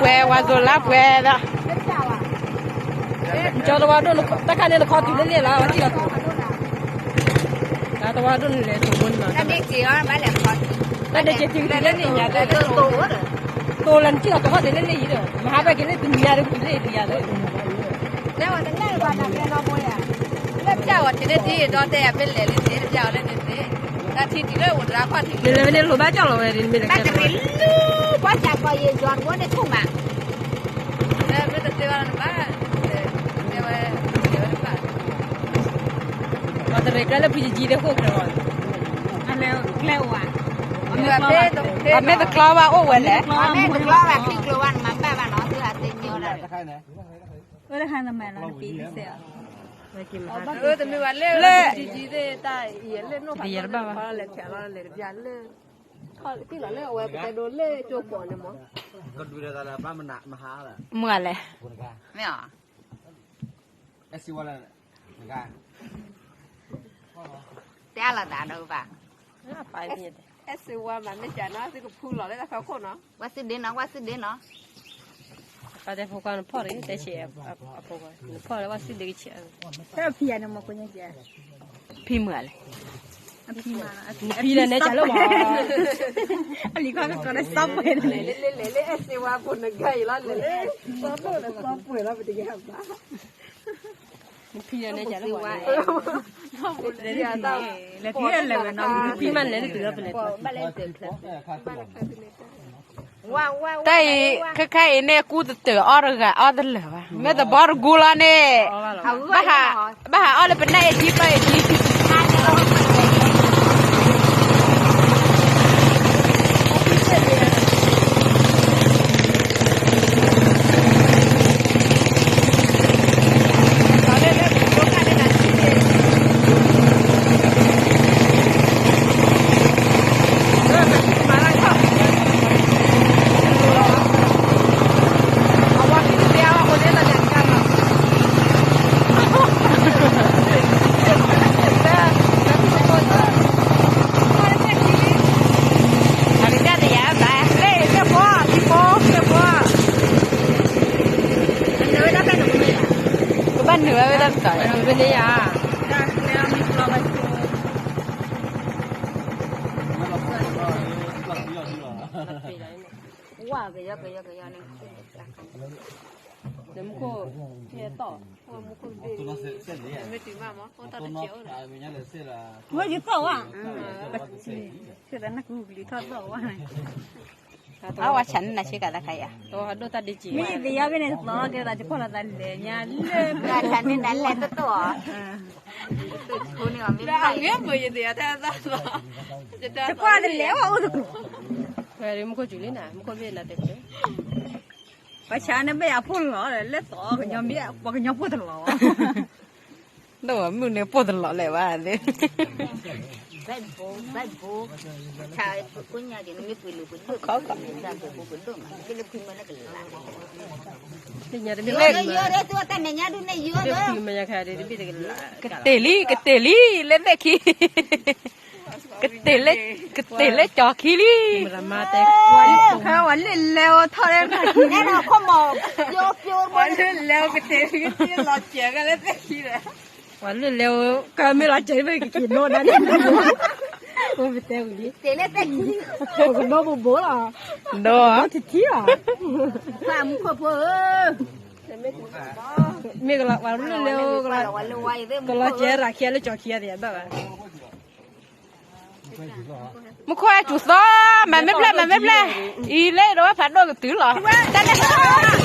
ဝဲဝါသိလါပှဲၤဒီး ကၠီတဝါဒိၣ် တၢ်ခါန့ၣ်တခီတုၤလၢန့ၣ်လီၤ ဝဲထံၣ်လီၤတိၤ တၢ်တဝါဒိၣ်န့ၣ်လဲၤတိၤဘိန့ၣ်လီၤ တၢ်ဒ့စ့းအီၤဘၣ်လဲၤခီ တၢ်ဒ့စ့းတုၤလၢန့ၣ်ညါ တိၤလၢနထံၣ်လီၤတိၤဟီၣ်တုၤလၢန့ၣ်အံၤဒီး မဟါဘၣ်က့ၤလၢတနံၤညါတပူၤလၢတနံၤလၢ လၢပျၢ်အီၤတ့ၢ်တ့ၢ်ဒီးတဲယၤမ့ၢ်လဲၤလၢန့ၣ် တပျၢ်အီၤလၢန့ၣ်န့ၣ် တၢ်ထံၣ်တုၤလၢအိၣ်တရါခီၣ်ထံး မ့ၢ်လဲၤဝဲန့ၣ်လိၣ်ဘၣ်ကၠီလီၤဝဲန့ၣ် မ့ၢ်လဲၤကဲတရံး ကွၢ်စးကီးယံာ်ယွၤတဘိန့ၣ်ထူၣ်မး လၢမ့ၢ်တသ့ဘၣ်လၢနဘၣ် တဲဝဲ တဲဝဲတဘၣ် ပှၤတရံးကျဲလၢဖုယံာ်ယံာ်သ့ၣ်ဃိၣ်ကျဲဝဲ အလဲၤကျဲဝဲ အမ့ၢ်တကျီဘၣ်အိၣ်ဝဲလဲၣ် အမ့ၢ်တကျီဘၣ်ချံကျိၤဘၣ်နမၤဘၣ်ဘၣ်နီၤ သုဟးသ့ၣ်ညိဒၣ် အၢ တခါန့ၣ် အၢ တခါနမဲာ်လီၤ နပံၤသ့ၣ်စဲးအီၤ အၢ တမ့ၢ်ဘၣ်လၢ လၢ တယံာ်တဘၣ်ဘၣ် လဲၤထီၣ်လီၤလဲၤတပျၢ်လၢ ထီၣ်လံလီၤလၢအဝဲပတဲဒိလၢကၠိပိာ်န့ၣ်မး မုၢ်ဂၤလဲၣ် မ့ၢ်အီၤ တဲလီၤသးဒီးဘၣ် အဲၣ်စ့ဝါမးမ့ၢ်စးနီၤ သုကဖူလီၤလၢတၢ်ဖီခိၣ်နီၤ ဝဲသုဒ့နီၤ ဝဲသုဒ့နီၤ ပှၤတဲဖိခွါနဖီၣ်တဂ့ၤ တဲဆံးအဖိခွါ နဖီၣ်လၢဝဲသုဒ့ကဆံး ဖဲအဖံယၤန့ၣ်မ့ၢ်ကိညါကဲ ဖံမုၢ်လဲၣ် အဖံမး နဖံလၢနဲကၢ်လၢမး အလံၤခွါကကိးလၢစီၤပှဲၤန့ၣ် လဲၤလၢအဲၣ်စ့ဝါဖိနဂၤအံၤလီၤ လဲၤလၢစီၤပှဲၤလီၤ ပတယၤဘၣ် နဖံလၢနဲကၢ်လၢမး လဲၤဖံလဲၤဝဲနီၤ နဖံမးလဲၤတတုၤလီၤပလဲၤ တၢ်အံၤ ခဲခါအံၤန့ၣ် ကူတတၢၢ်အီၣ်တဂၤအီၣ်တလၢာ်ဘၣ် မ့ၢ်တဘီတကူလီၤန့ၣ် ဘၣ်ဟးအီၣ်လၢပနဲၣ်အ့ၣ်ထံပၢၢ်အ့ၣ်ထံ ကဘၣ်နုာ်ဝဲဝဲဒၣ်တသး နုာ်ဝဲန့ၣ်ယါ ဝါကယီကယီကယီန့ၣ် နမူခိၣ် ဖဲတီၢ် မ့ၢ်တုၤမးမ့ၢ် အိၣ်တၢ်တကဲးအိၣ်ဒီး ဝဲယသီၣ်ဝါ ကသနကူကလံၤထီၣ်သီၣ်ဝါန့ၣ် အဝဲဆၣ်န့ၣ်နၤဆ့ကၤတခါယါ မ့ၢ်ယသ့ယါဖဲန့ၣ်သီၣ်ကဲသး ယဖီၣ်လီၤသးလဲၤညါလၢ ဆၣ်န့ၣ်နၤလဲၤတတိၢ်အီၤ တဆိန့ၣ်အီၤမ့ၢ် တကွၢ်တလဲၤဝဲအိၣ်သကိး မူခိၣ်စူၤလံနၤ မူခိၣ်ဘ့ၣ်နၤတဲ ပှၤဆါန့ၣ်ဘၣ်ယၤဖိလီၤ လဲၤသီၣ်ကညီမ့ၢ် ပှၤကညီဖိတလီၤ ဒိၣ်မုၢ်န့ၣ်ဖိတလီၤလဲၣ်ဘၣ်သ့ ကတ့ၢ်လံ ကတ့ၢ်လံ လဲၤသ့ၣ်ခံ ကတ့ၢ်လံ ကတ့ၢ်လၢကၠီၤခံလံ မတၤမၤတဲ ဝဲလၢလဲၤအိၣ်ထီၣ်လၢ ဝဲလၢလဲၤအိၣ်ကတ့ၢ်လံ လီၤစဲးကလၢသ့ၣ်ခံဒီး ပှၤလၢလဲၤအိၣ် ကမ့ၢ်လီၤစဲးမ့ၢ်ကက့ၤနီၣ်ဒၣ်န့ၣ် ပတဲဝံၤလံ ပကနီၣ်ဘိဘိလီၤ ဒီး ထံထံလီၤ မ့ၢ်ကလီၤပှၤလၢလဲၤအိၣ် ကလီၤစဲးရၤခံလၢကၠီၤခံသ့ၣ်ဘၣ်ဘၣ် မူခိၣ်အဲၣ်စူၤသီ မၤမ့ၢ်ဖျဲၣ် မၤမ့ၢ်ဖျဲၣ် အံၤလၢဒိးဝဲဖးဒိၣ်ကတုၤလီၤ တၢ်လဲၤသီ